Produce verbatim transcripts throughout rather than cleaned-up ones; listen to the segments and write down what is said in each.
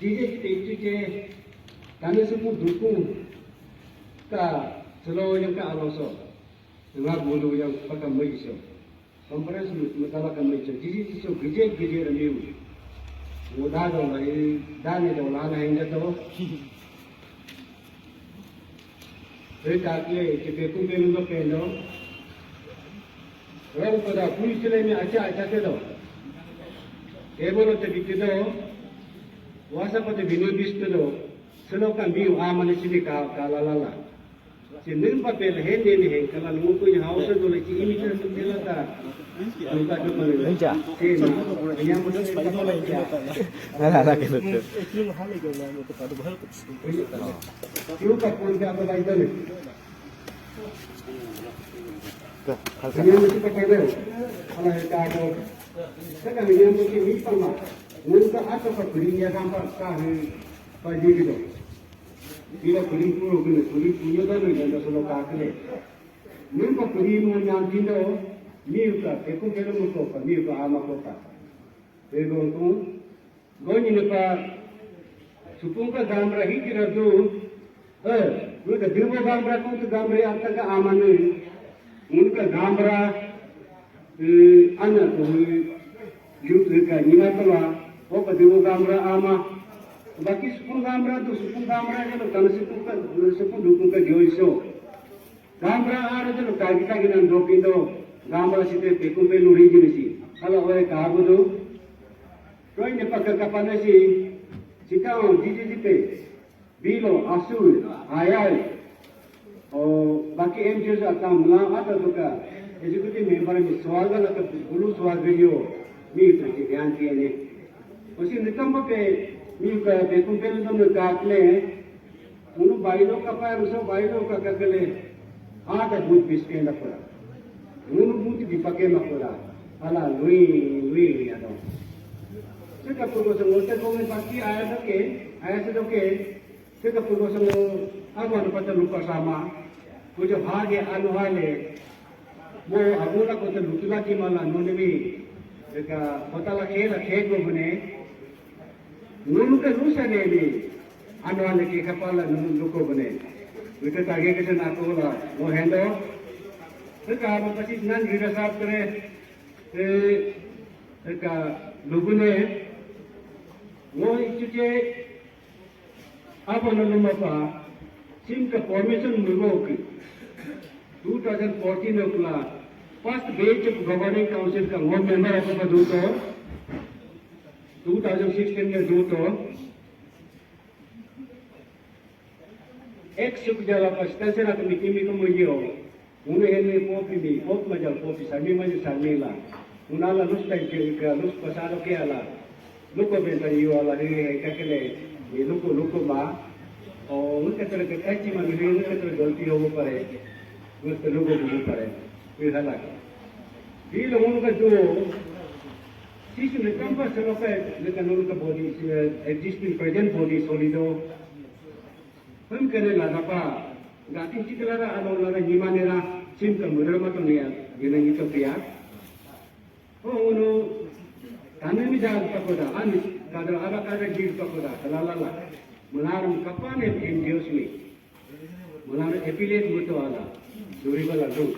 Jije ji te itu je, tane suku duku ka selo yang ka aloso, nga bulu yang paka mui iso. Conference mutala ka mui iso. Jije ji so gije gije ramiu. Muda do la, dane do la na hinga to. Rita kle, ke pe kumbe lundo pendo. Rong pada pui sile mi acha acha te do. Table te bitu do. Wasa pada binu bistu do. Selo kan biu amane sini ka ka la la la. Sini pa pel hen ne ne hen kala lumu ko ya house do le chi imi te sumela ta. Luka do mane. Ninja. Sina. Nya mo do. Ala ala ke do. Luka pun ka ba dai do. Kanyang mesti pakai bel. Kalau kita ada, sekarang yang mesti ni sama. Nunca ada apa berinya sampai tahu baju gitu. Bila beri puluh kena, beri punya dah ni dan dah selalu kakile. Nunca beri mau yang tindak, ni uka, tekun kena muka, ni uka ama kota. Begong tu, Goni ne pa supung ka gambra hikira du. Eh, nu da dubo gambra ko tu gambra ya ta ka ama ne. Mun ka gambra, eh, ana ko yu ka ni na to la. O ka dubo gambra ama. Baki supung gambra du, supung gambra ya lo tan supung ka, supung du ka joiso. Gambra ara jelo tagi tagi nan dopindo. Gambra site pekum pelu rigi nisi. Kala oe kabu do. Roi ne paka kapana si. Sita on jiji jipe. Bilo, asul, ayai. O baki M G Os atam la ata tuka. Executive member mi swaga la ka bulu swaga yo. Mi prati dhyan tiene. Usi nitam pe mi ka pekum pelu dam kakle. Unu bailo kapa ruso bailo kakakele. Ada but biskenda pura. Unu but dipake makura. Ala lui lui ado. Sika pugo songo te kome pati aya doke, aya se doke. Sika pugo songo agu anu pata lupa sama. Kujo hage anu hale. Mo agu la kota lutula ki mala nonemi. Sika kota la ke la ke go bune. Nunu ke rusa ne ni. Anu ale ke kapala nunu luko bune. Wita tage ke sana ko la mo hendo. Sika mo pasi nan rira sab kare. Eh, sika lugune. Mo ichuche. Apa nanu mapa. Sim ka formation mugo ke. Two thousand fourteen okla. First batch of governing council ka ngo member apa pa duto. Two thousand sixteen ke duto. Ek suk jala pa station at mitimi ko muyo. Unu hene popi mi, pop majal popi, sami majal sami la. Unala lus tai ke ka lus pasado ke ala. Luko benta yo ala he he kakele. Ye luko luko ma. O nunca te ke kachi ma mi nunca te galti ho pare. Nunca luko ho pare. Ye halak. Di lo unu ka jo. Sisu ne tampa se lo ka ne ka nunu ka body, existing present body solido. Hum kene la dapa, gatin chikla ra alo la ra nyimane ra, sim ka mudra ma to ne ya, yena ni to pia. Ho unu, tane mi dal pakoda, ani kadra ara kadra jil pakoda, la la la. Mularum kapane M G Os mi. Mularum affiliate muto ala, duri bala du.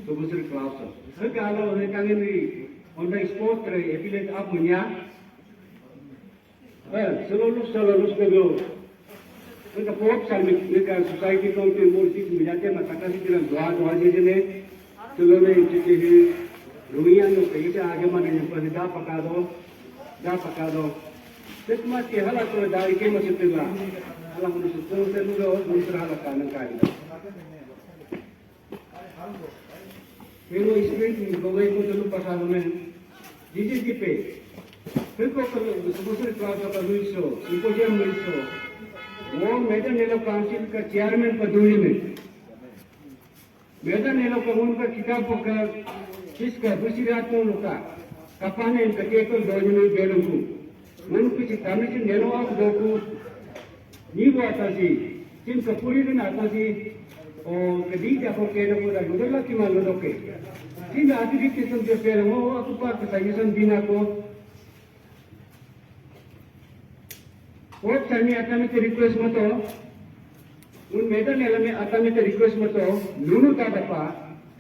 Tubusir class. Haka alo, haka ngin ri, on the spot re, affiliate up munya. Eh, solo lus, solo lus ke do. Nka pop sami, nka society kom pe mursi miyate mataka si kira doa doa je je ne. Solo ne je je he. Ruiya no ke ita age mane ne pa da pakado. Da pakado. Sitma ke hala to da ke ma sitla. Hala mun sitla se lu do mun sira hala kanan kai. Pero espíritu ni kogai ko tulu pasado men. Jiji jipe. Peko ko subusir class ka luiso, symposium luiso. Wo Medan Nelo Council ka chairman pa dui me. Medan Nelo ka un ka kitab ka kiska busirat no luka. Kapane ka kekol dojini belungu. Mun kuchi tamisi neno ak doku. Ni bo atasi. Tim ka puri din atasi. O kadi ja ko keno ko da ludo la ki malu doke. Tim ati di kisum je pelo mo aku pa ka suggestion bina ko. Hope sani atami te request mato. Un medan elame atami te request mato. Lunu ta dapa.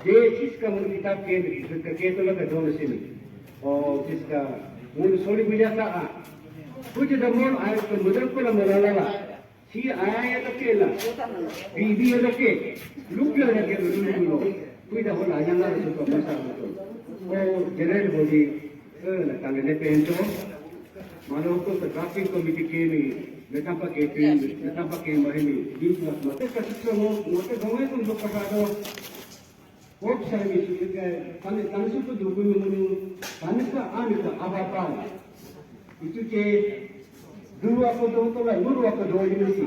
Je sis ka mun kitab ke ke to la ka don sini. O sis ka mun soli buja sa a. Kuch da mon ay ko mudan ko la mulala la. Si ay to ke la. Bibi to ke. Lupyo na ke lunu lunu. Kuida hola ayala so ko masa mato. O general body. Eh, la tangene pento. Mano ko drafting committee ke ni, metampa ke ke, metampa ke mahini, di plus mate ka suksa mo, mo te gome kun do pasado. Hope service ke, tane tane su ko dugu munu, tane ka ani ka avatar. Itu ke dulu aku do to la, dulu aku do ini si.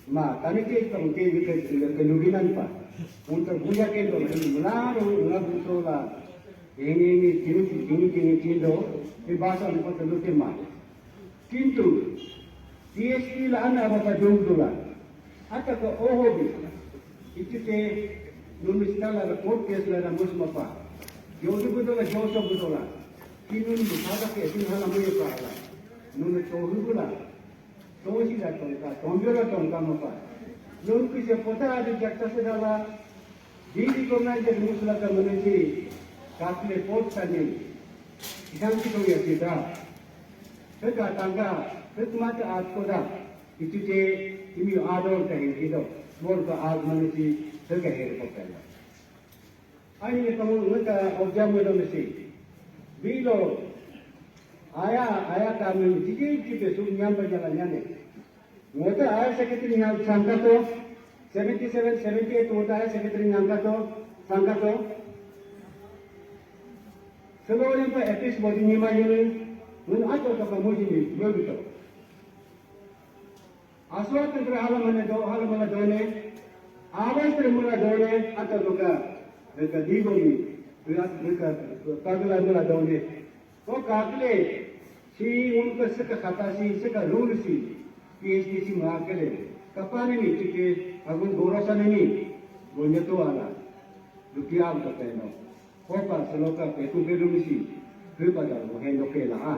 Ma, tane ke ka ke ke ke luginan pa. Untuk buya ke do, mula ro, mula buto la. Ini ini kini kini kini kindo, di bahasa lupa telu tema. Kintu, T S T la ana apa ka dong dola. Ata ka oho bi. Itu te, nunu stala la court case la na mus mapa. Jodu budola, joso budola. Kinun bu sada ke, sin hala muyo ka ala. Nunu tohu bula. Tosi la tongka, tombio la tongka mapa. Nunu kise pota adi jakta se dala. Di recommended musla ka mananjiri, kakle pot sani, ikan si kong ya sida. Heka tangga, hek mata at koda, itu je imi adol ka hin kido, mor ka at mananjiri, heka her ko pela. Ani ne kamu ngata objam mo mesi. Bilo, aya, aya kamu jiji jiji su nyam pa jala nyane. Ngota aya secretary nyam sangkato, seventy seven, seventy eight ngota aya secretary nyam kato, sangkato. Selo yang pa epis bodi nima yini, ngun ato ka pa mojini, bebito. Aswa tantra hala mana do, hala mana done, awas tantra mula done, ato doka, doka digo mi, doka pagla mula done. Ko kakle, si unka sika kata si, sika rule si, P H D si makele. Kapani ni chike, agun gorosa ni, gonyato ala. Rupiah ka peno. Hopa saloka petu pedu misi, rupa da mohendo ke la a.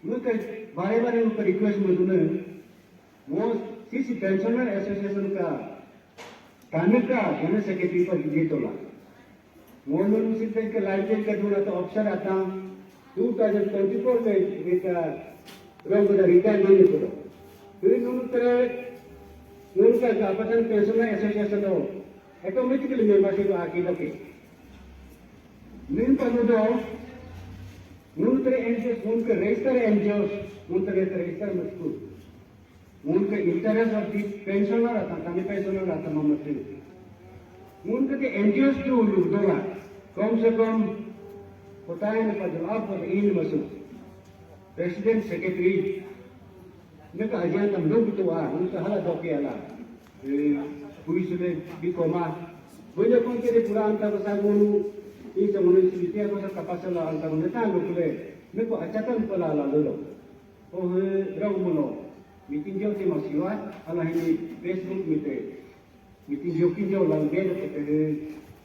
Muka bare bare muka request mudune, mo sisi pensioner association ka, tanaka, general secretary pa gitola. Mo nun si penka life ka duna to option ata, two thousand twenty-four me, eka, rong da retire ni ko. Tui nun tre, nun ka kapatan pensioner association ho, automatically membership aki loke. Nin panudo, nun tre N G Os, nun ke register N G Os, nun tre register masku. Nun ke interest of the pensioner ata, kami pensioner ata mamatu. Nun ke N G Os tu lu dola, kom se kom, kota ini pa jawab pa ini masuk. President, secretary, neka ajan tam lu tu ah, nun ke hala doke ala. Kuisule bikoma. Bole kon kede pura anta basa gonu, isa monu sibiti ako sa kapasa la anta monu ta lo kule. Meko achatan pala la lolo. Oh, rau mono. Meeting jo te masiwa, ala hini Facebook mite. Meeting jo kinjo la bede ko te,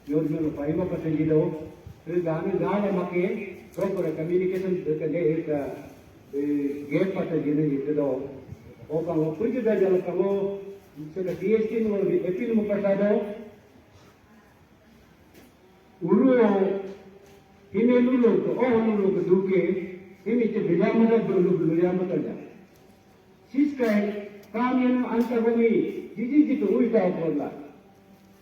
yo yo lo paima pa te jido. Te gani gana make, proper communication de ka de ka, gate pa te jine jite do. O ka mo kuji da jalo ka mo, Saka T S T no di appeal mo pasado. Uru o hine lulo ko, oh lulo ko duke, hine te bilamada do lulo yamada ja. Siskai, kami no anta gomi, jiji jito uita kola.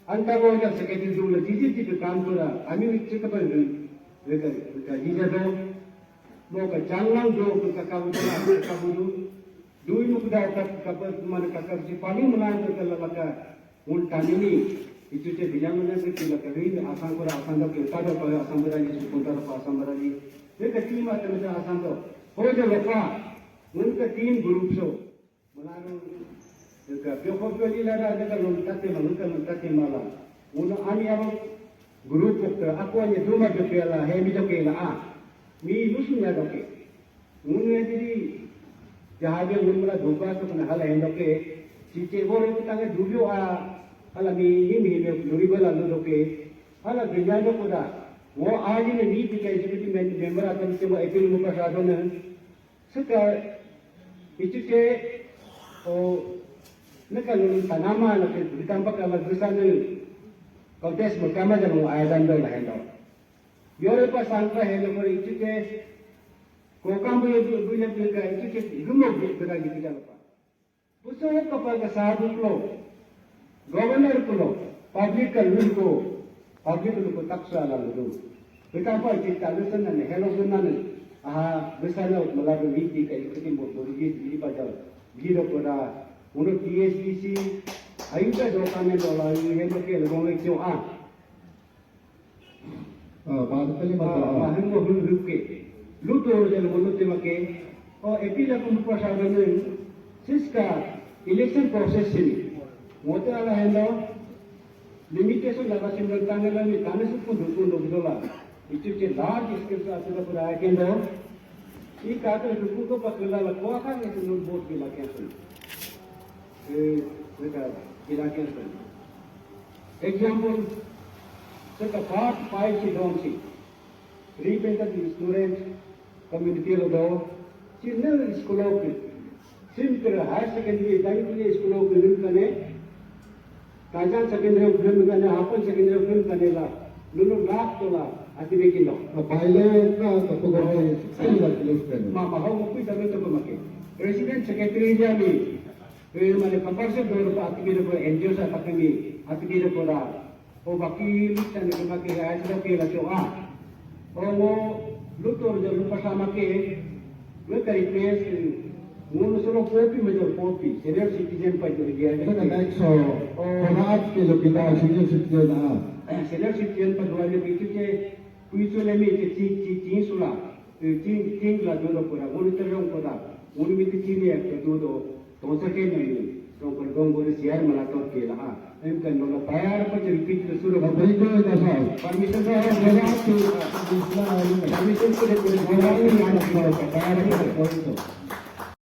Anta goja sakati dula, jiji jito kam kola, ami ni chika pa dula, dula jija do. Mo ka changlang do, ka kabu do, ka kabu do. Dui mukda ka, ka, mana ka, ka, si paling menang ka, ka, ka, Mun tanini, itu te bilang mana se kila kari, asam kura asam da kila da pa asam barani, su kunta pa asam barani. Te ka tima te mata asam to. Ho je loka, mun ka team group so. Manaru, ka pyo ko pyo ni la da ka lon tate ma, lon ka lon tate mala. Mun ani aro group ko aku ani duma de pela, he mi to ke la a. Mi lusu nya do ke. Ngun ne diri, jahabe ngun mula duka to kana hala hendo ke, si che bore ko tange dubio a, hala mi, mi, mi, mi, luri bala lo do ke, hala ganya do ko da, ngo aji ne ni pika executive mem-, member atan se mo appeal mo pasado ne, suka, Ichuche, o, naka lulun tanama la ke, bitampa kama gusanu, contest mo kama jang mo ayadan do la hendo. Yore pa sangpa hendo ko ichuche, ko kambu ye bu ye bu ka ichuche, gumo bu ka gitu jalo pa. Buso ko pa ka sabu klo, governor kulo, public ka lul ko, public lul ko taksa la lulu. Bitampa ichuche talusan na helo gunane, aha, bisana malaru wiki ka ikuti mo burgi di pa jalo. Giro koda, uno T S D C, ayuda document dola, ayu hema ke lagong le kyo a. Ah, baat pali mata. Ah, mahim mo hul hul ke. Luto jalo mo te make. O appeal ko mo prasad ne, siska election process ni. Mote ala hendo, limitation laga simran tangela ni tane su kundu kundu dola. Ichuche large scale sa asila pura akendo. I kaka duku ko pakala la ko aka ni sun vote bila kya sun. Eh, beta bila kya sun. Example, sa ka part five si dong si. Representative student community lo do. Si nel school of Simple higher secondary, tani kuni school of Lim Kane, Tajan secondary of Lim Kane, Hapan secondary of Lim Kane la, lulu lak to la, ati bekin do. Baile ka kapu gome sila Lim Kane. Ma ma hau mukui tabe to make. President secretary jami, eh, mane compulsory do pa ati bekin do N G O sa pakami, ati bekin do da. O baki luksan ke baki rai sila ke la cho a. O mo lutor jo lupa sama ke. We ka request ngunu solo kopi major kopi senior citizen pa jo dia. Ito na next so. O panaat ke jo kita senior citizen a. Senior citizen pa dua le bitu ke kuitu le mi ke ti ti ti sula. Ti ti la dua pura ngunu terong pura. Ngunu mi ti ti le ke dua. Tonsa ke nami, tong kordong gori siar malator ke la. Em kan nola tayar pa jadi pik suru. Permission sa, permission ko de kore tayar pa.